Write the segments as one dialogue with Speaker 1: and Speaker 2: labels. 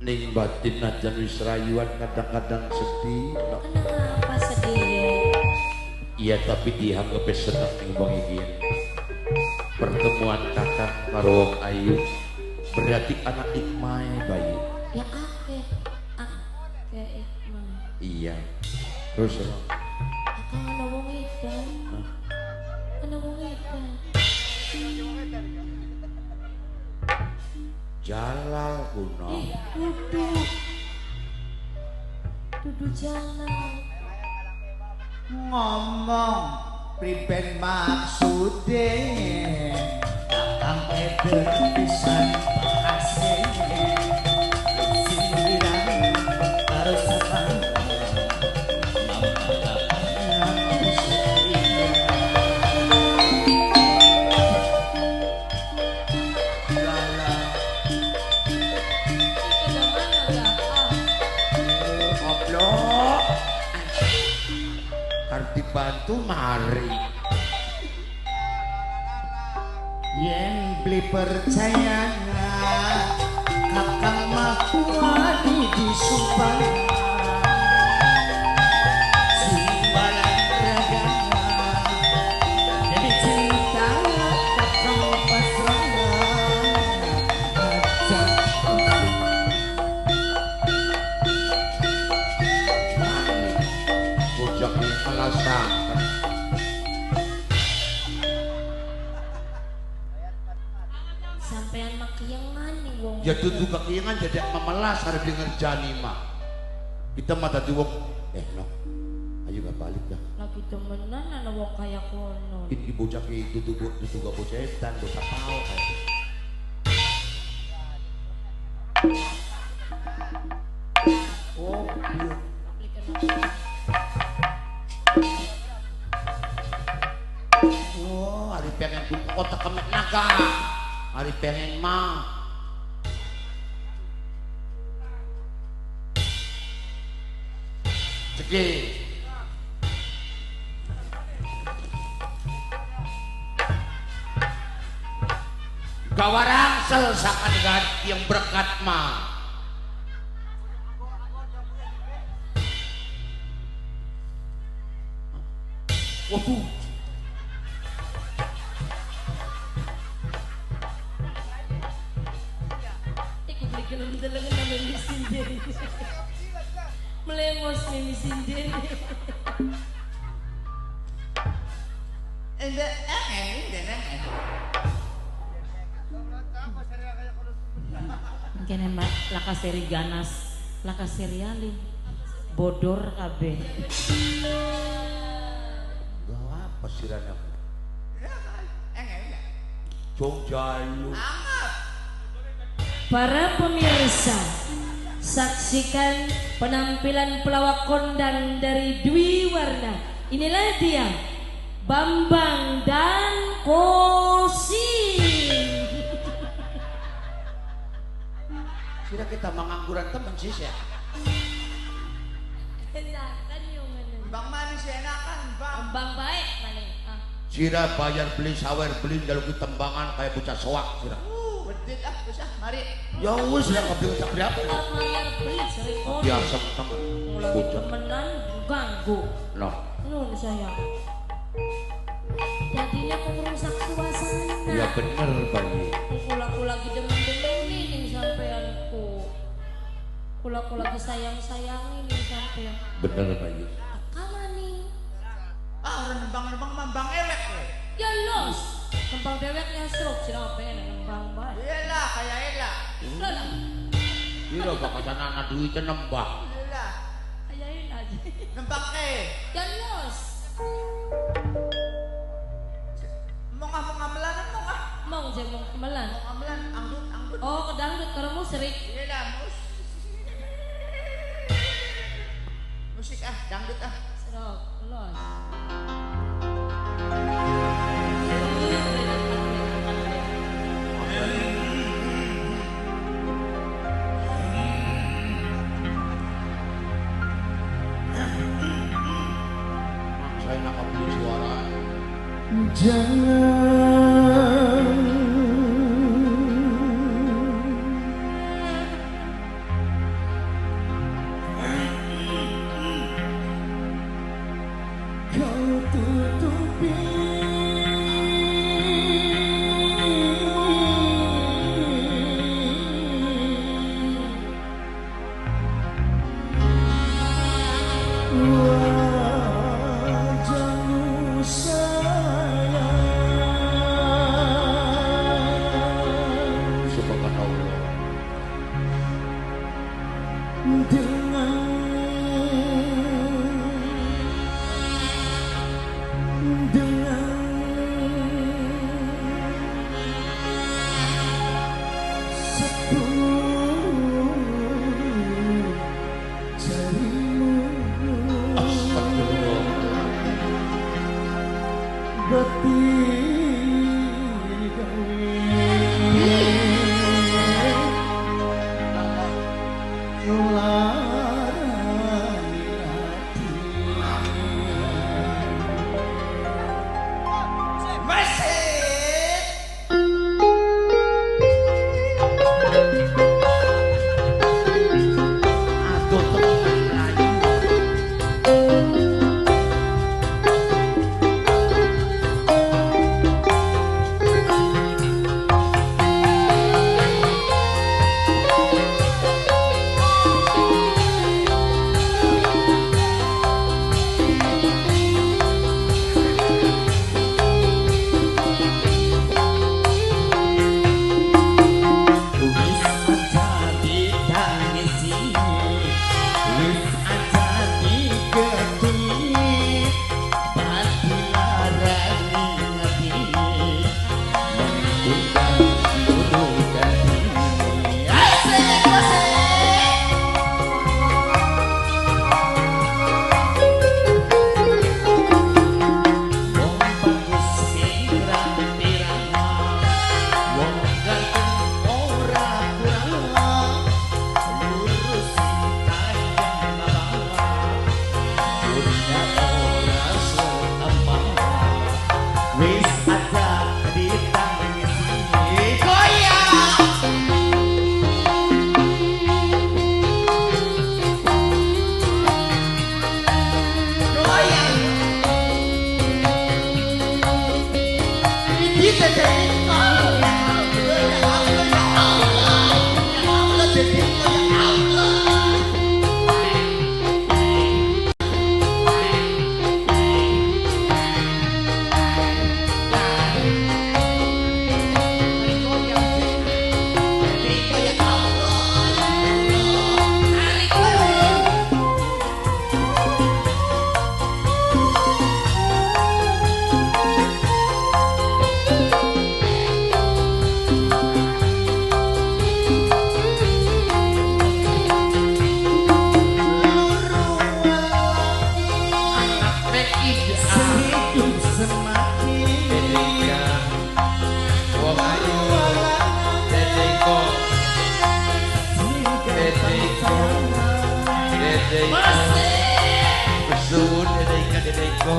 Speaker 1: Ning batin najan wis rayuan kadang-kadang sedih.
Speaker 2: Kenapa sedih?
Speaker 1: Iya tapi dianggap seneng ning wong iki. Pertemuan kakang karo wong ayu berarti anak ikmae bayi.
Speaker 2: Ya akeh. Akeh ikmah.
Speaker 1: Iya. Terus
Speaker 2: akang ana wong edan. Ana wong edan.
Speaker 1: Jalal kuno.
Speaker 2: Dudu. Dudu jalal.
Speaker 3: Ngomong priben maksude kakang eder pisan bahase sindiran karo sapang.
Speaker 1: Dibantu mari
Speaker 3: yen beli percaya kakang mah wani disumpah simbalan raga jadi cinta kakang pasrah aja
Speaker 1: bocah alasan.
Speaker 2: Sampean makiangan nih wong.
Speaker 1: Ya dudu kekiangan jadi memelas arep ngerjani mah. Kita mah dadi wong no. Ayo gak balik dah.
Speaker 2: Lagi temenan ana wong kaya kono.
Speaker 1: Iki bocah ki dudu dudu gak bocah edan bocah pau kae. Oh, iya. Oh, hari pengen buka kotak kemek naga. Hari pengen mah. Ceki. Gawarang selsakan yang berkat mah. Waduh.
Speaker 2: Iku beli gelem delengen nang mimi. Melengos mimi sinden. Kene laka seri ganas, laka seriali, bodor kabeh.
Speaker 1: Apa sirane aku? Jong jalu.
Speaker 2: Para pemirsa, saksikan penampilan pelawak kondang dari Dwi Warna. Inilah dia, Bambang dan Kosim.
Speaker 1: Kira kita mengangguran temen sih ya.
Speaker 3: Bang manis enakan bang.
Speaker 2: Bang baik maning.
Speaker 1: Sira bayar beli sawer beli jaluk tembangan kayak bocah soak sira.
Speaker 3: Wedit ah bocah mari.
Speaker 1: Ya wis lah kabeh bocah berapa?
Speaker 2: Bayar beli sering kono.
Speaker 1: Biasa temen.
Speaker 2: Bocah temenan ganggu.
Speaker 1: Loh.
Speaker 2: Nun saya. Jadinya aku merusak suasana.
Speaker 1: Ya bener bayi.
Speaker 2: Kula-kula lagi demen-demen ning sampeanku. Kula-kula lagi sayang-sayangi ning sampean.
Speaker 1: Bener bayi.
Speaker 2: Kamani.
Speaker 3: Ah, orang nembang-nembang mambang ewek kowe.
Speaker 2: Ya los. Nembang dewek nyasruk sira pengen nembang bae.
Speaker 3: Iyalah kaya elak.
Speaker 2: Lah.
Speaker 1: Iya bakal ana duwite nembang.
Speaker 3: Iyalah.
Speaker 2: Kaya elak.
Speaker 3: Nembang e.
Speaker 2: Ya los.
Speaker 3: Mong ah mong amelan mong ah.
Speaker 2: Mong je mong amelan.
Speaker 3: Mong amelan angdut angdut.
Speaker 2: Oh, kedangdut karo musrik.
Speaker 3: Iyalah mus. Musik ah, dangdut ah.
Speaker 2: Serok, los.
Speaker 1: Saya nak beli suara.
Speaker 3: Jangan
Speaker 4: Dengan sepuluh jarimu.
Speaker 1: Astagfirullah.
Speaker 4: Berarti
Speaker 1: Bersuhun dedeka dedeko.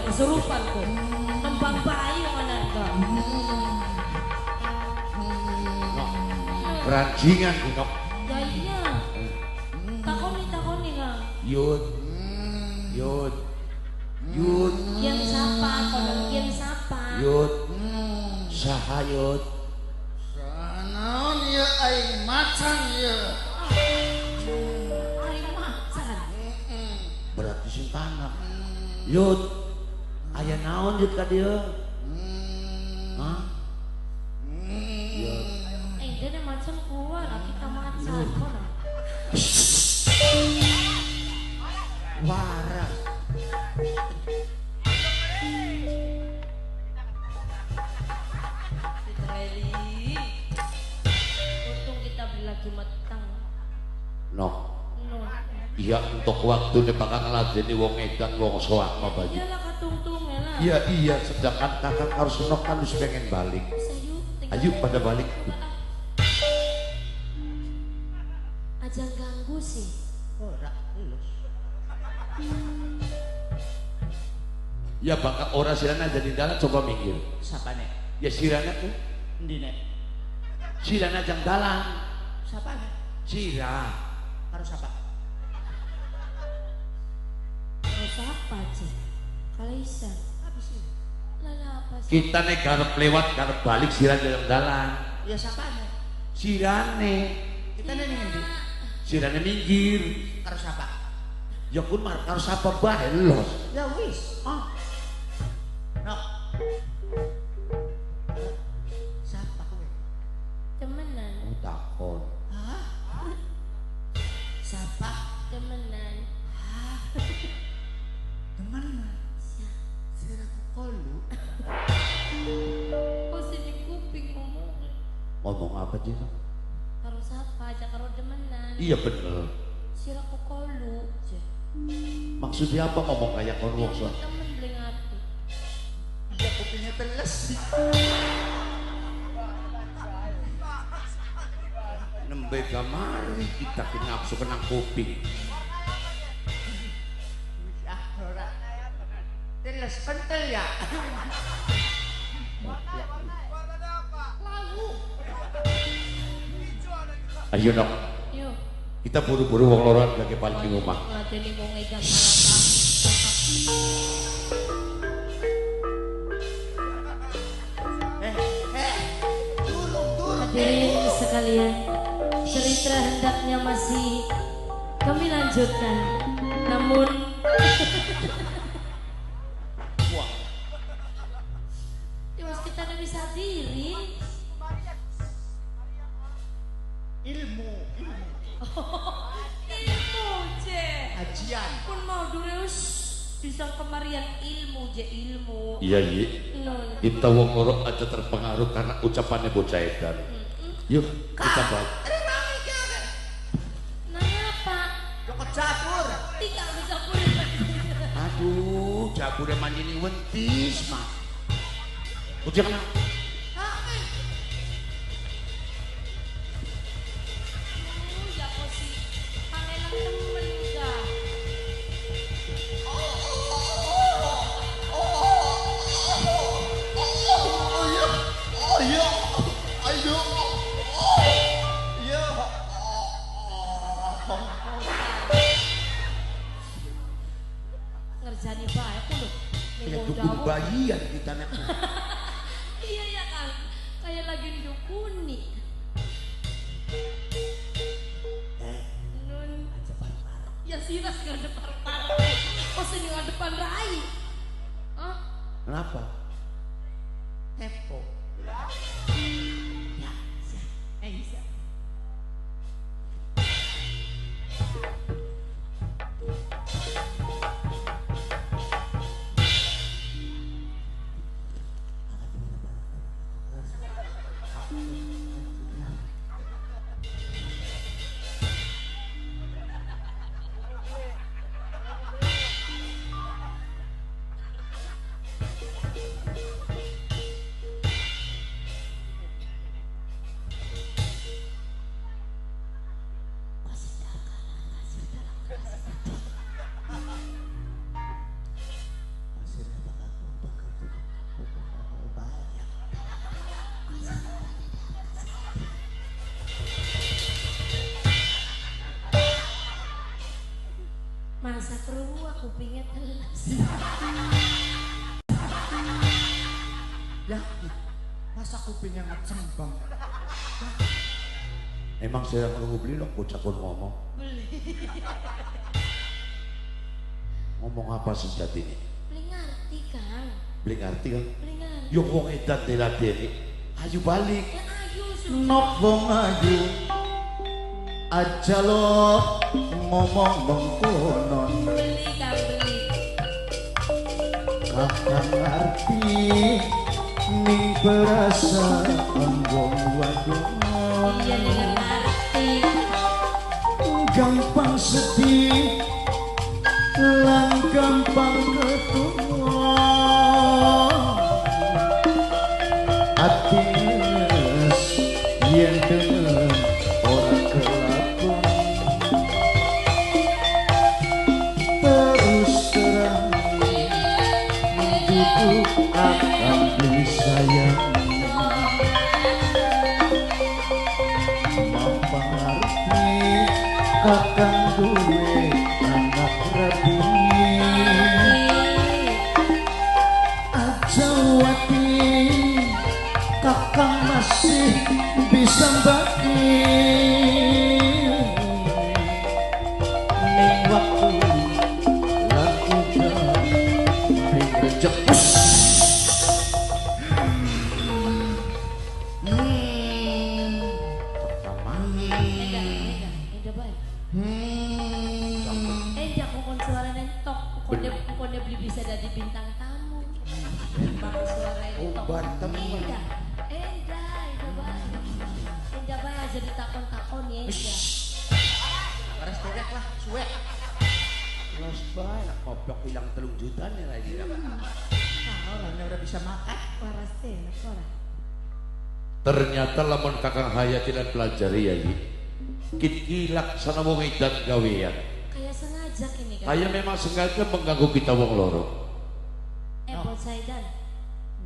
Speaker 2: Kesurupan ko. Nembang bayu anak ka.
Speaker 1: Ranjingan ko.
Speaker 2: Ya iya. Takoni ka.
Speaker 1: Yud. Yud. Yud.
Speaker 2: Kian sapa kono kian sapa.
Speaker 1: Yud. Saha yud.
Speaker 3: Sanaon ieu aing macan ieu.
Speaker 2: Aing macan.
Speaker 1: Berarti sing tanah. Yud. Aya naon yud ka dieu? Hah? Yud.
Speaker 2: Eh, dene macan kuat, kita macan kono.
Speaker 1: Waras.
Speaker 2: Ditereli. Untung kita beli lagi meteng.
Speaker 1: No. Iya untuk waktu nih bakal ngeladeni wong edan wong soak mah baju.
Speaker 2: Iyalah katungtung lah.
Speaker 1: Iya iya sedangkan kakak harus nok kan harus pengen balik. Ayo pada balik.
Speaker 2: Aja ganggu sih.
Speaker 3: Ora lulus.
Speaker 1: Ya bakal ora sirana jadi dalan coba minggir.
Speaker 3: Sapane?
Speaker 1: Ya sirana tuh.
Speaker 3: Endi nek?
Speaker 1: Sirana jang dalan.
Speaker 3: Sapane?
Speaker 1: Sira.
Speaker 3: Karo sapa?
Speaker 2: Karo sapa, Cik? Kalaisa.
Speaker 3: Apa sih?
Speaker 2: Lah apa sih?
Speaker 1: Kita nek garep lewat garep balik sira dalam dalan.
Speaker 3: Ya sapane?
Speaker 1: Sirane.
Speaker 3: Kita ning ngendi?
Speaker 1: Sirane minggir.
Speaker 3: Karo sapa?
Speaker 1: Ya kun mar karo sapa bae los.
Speaker 3: Ya wis. Ah. Nok. Sapa kowe?
Speaker 2: Temenan.
Speaker 1: Oh, takon.
Speaker 3: Hah? Sapa?
Speaker 2: Temenan.
Speaker 3: Hah? Temenan. Sira kolu.
Speaker 2: Oh sini kuping ngomong.
Speaker 1: Ngomong apa sih?
Speaker 2: Karo sapa aja karo demenan.
Speaker 1: Iya bener.
Speaker 2: Sira kolu.
Speaker 1: Maksudnya apa ngomong kayak kono wong so?
Speaker 2: Temen beli ngerti.
Speaker 3: Iya kupingnya teles.
Speaker 1: Nembe kamari kita nafsu kenang kuping.
Speaker 3: Ah ora. Teles pentel ya.
Speaker 1: Ayo nok.
Speaker 2: Yo.
Speaker 1: Kita buru-buru wong loroan lagi paling di rumah.
Speaker 2: Hadirin sekalian, cerita hendaknya masih kami lanjutkan. Namun
Speaker 1: wah.
Speaker 2: Ya mas kita nggak bisa diri.
Speaker 3: Ilmu, ilmu.
Speaker 2: Oh, ilmu je.
Speaker 3: Ajian.
Speaker 2: Pun mau dureus bisa kemarian ilmu je ilmu.
Speaker 1: Iya iya. Kita wong loro aja terpengaruh karena ucapannya bocah edan. Yuk kita balik.
Speaker 2: Napa?
Speaker 3: Lo kejabur.
Speaker 2: Tinggal kejabur.
Speaker 1: Aduh, jabure manjini wentis mah. Udah kena.
Speaker 2: Ngerjani bae aku lho.
Speaker 1: Kayak dukun bayian kita nek.
Speaker 2: Iya ya Kang, kayak lagi dukuni. Nun. Ya siras ngadep parek-parek. Oh sini ngadepan rai. Hah?
Speaker 1: Kenapa?
Speaker 3: Tepo.
Speaker 2: Ya, siap. Siap. Masa kerungu aku kupingnya teles.
Speaker 3: Ya, masa kupingnya ngecembang.
Speaker 1: Emang saya kerungu beli loh, bocah kon ngomong.
Speaker 2: Beli.
Speaker 1: Ngomong apa sejati ini?
Speaker 2: Beli ngerti Kang.
Speaker 1: Beli ngerti Kang?
Speaker 2: Beli ngerti.
Speaker 1: Yo wong edan diladeni. Ayo balik.
Speaker 2: Ya ayo.
Speaker 4: Nok wong ayu. Aja lo ngomong mengkonon.
Speaker 2: Beli Kang beli.
Speaker 4: Kakang ngerti ning perasaan wong wadon.
Speaker 2: Iya dengan ngerti.
Speaker 4: Gampang sedih lan gampang ketuwa. Ati nges yen demen ora kelakon. Terus terang dudu akan beli sayang. Mampa ngerti Kakang duwe anak rabi. Aja wati kakang masih bisa bagi. Ning waktu lan uga ning rejek.
Speaker 2: Kok beli bisa jadi bintang tamu. Bang suara ini tok. Enggak. Enggak bae aja ditakon-takon ya.
Speaker 3: Waras dewek lah, suwe.
Speaker 1: Los bae goblok hilang 3 juta nih lagi.
Speaker 3: Orangnya udah bisa makan.
Speaker 2: Waras dewek ora.
Speaker 1: Ternyata lamun Kakang Hayati lan pelajari ya iki. Kit laksana wong edan gawean.
Speaker 2: Kayak sengaja ini kan.
Speaker 1: Kayak memang sengaja mengganggu kita wong loro.
Speaker 2: Bocah edan.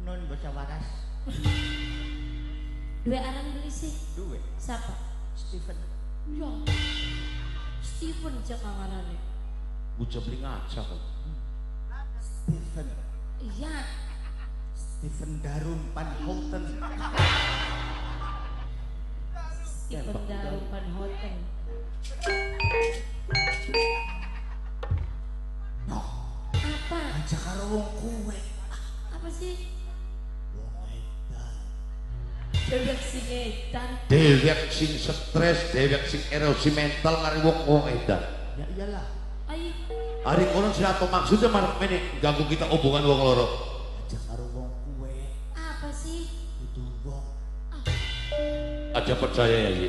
Speaker 3: Non bocah waras.
Speaker 2: Dua aran beli sih.
Speaker 3: Dua.
Speaker 2: Siapa?
Speaker 3: Steven.
Speaker 2: Ya. Steven cek ngarane.
Speaker 1: Bocah beli ngaca kok.
Speaker 3: Steven.
Speaker 2: Iya.
Speaker 3: Steven Darum Van Houten.
Speaker 2: Steven Darum Van Houten.
Speaker 3: No.
Speaker 2: Apa?
Speaker 3: Aja karo wong kuwe.
Speaker 2: Apa sih?
Speaker 3: Wong edan.
Speaker 2: Dewek sing edan.
Speaker 1: Dewek sing stres, dewek sing erosi mental ngari wong edan.
Speaker 3: Ya iyalah.
Speaker 2: Ayo.
Speaker 1: Ari kono sing apa maksudnya marek mene ganggu kita hubungan wong loro.
Speaker 3: Aja karo wong kuwe.
Speaker 2: Apa sih?
Speaker 3: Itu wong.
Speaker 1: Aja percaya ya, Yi.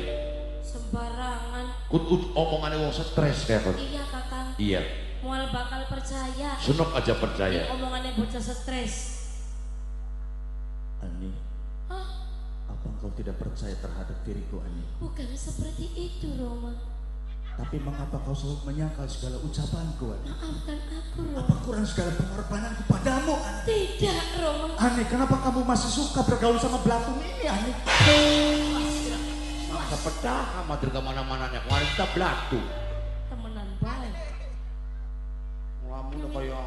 Speaker 2: Sembarangan.
Speaker 1: Kut omongannya wong stres kayak kon.
Speaker 2: Iya, Kakang.
Speaker 1: Iya.
Speaker 2: Mual bakal percaya.
Speaker 1: Senok aja percaya.
Speaker 2: Ini omongannya bocah stres.
Speaker 4: Ani.
Speaker 2: Hah?
Speaker 4: Apa engkau tidak percaya terhadap diriku, Ani?
Speaker 2: Bukan seperti itu, Roma.
Speaker 4: Tapi mengapa kau selalu menyangkal segala ucapanku, Ani?
Speaker 2: Maafkan aku, Roma.
Speaker 4: Apa kurang segala pengorbananku padamu, Ani?
Speaker 2: Tidak, Roma.
Speaker 4: Ani, kenapa kamu masih suka bergaul sama belatung ini, Ani?
Speaker 1: Masa pecah sama dari kemana-mananya. Kemarin kita belatung.
Speaker 2: Temenan baik.
Speaker 1: Ngelamun kayak.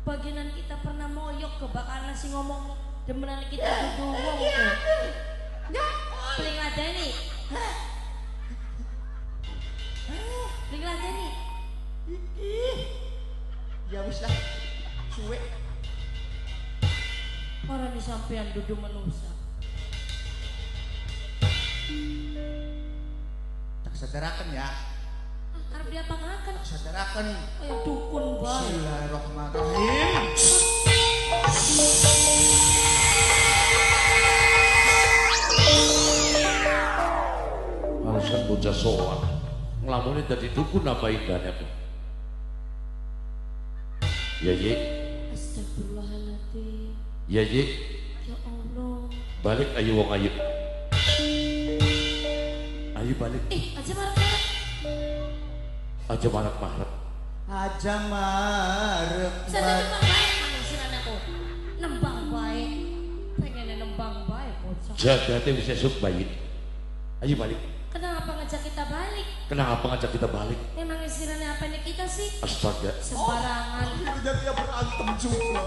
Speaker 2: Bagian kita pernah moyok kebakaran sih ngomong demenan kita kudu wong. Beli ngadeni. Beli ngadeni.
Speaker 3: Iki. Ya wis lah. Suwe.
Speaker 2: Ora disampean dudu manusa.
Speaker 3: Tak sadaraken ya.
Speaker 2: Arep diapangaken?
Speaker 3: Tak sadaraken.
Speaker 2: Kaya dukun bae.
Speaker 3: Bismillahirrahmanirrahim.
Speaker 1: Alasan bocah sowan. Nglamune dadi dukun apa indahnya, Bu? Ya, Ye.
Speaker 2: Astagfirullahaladzim.
Speaker 1: Ya, Ye.
Speaker 2: Ya Allah.
Speaker 1: Balik ayo wong ayu. Ayo balik.
Speaker 2: Aja marek-marek.
Speaker 1: Aja marek-marek.
Speaker 3: Aja marek.
Speaker 2: Saya nembang bae manusiane aku. Nembang bae. Pengen nembang bae bocah.
Speaker 1: Jagate wis esuk bayi. Ayo balik.
Speaker 2: Kenapa ngajak kita balik?
Speaker 1: Kenapa ngajak kita balik?
Speaker 2: Memang isirane apanya kita sih?
Speaker 1: Astaga.
Speaker 2: Sembarangan.
Speaker 3: Akhirnya dia berantem juga.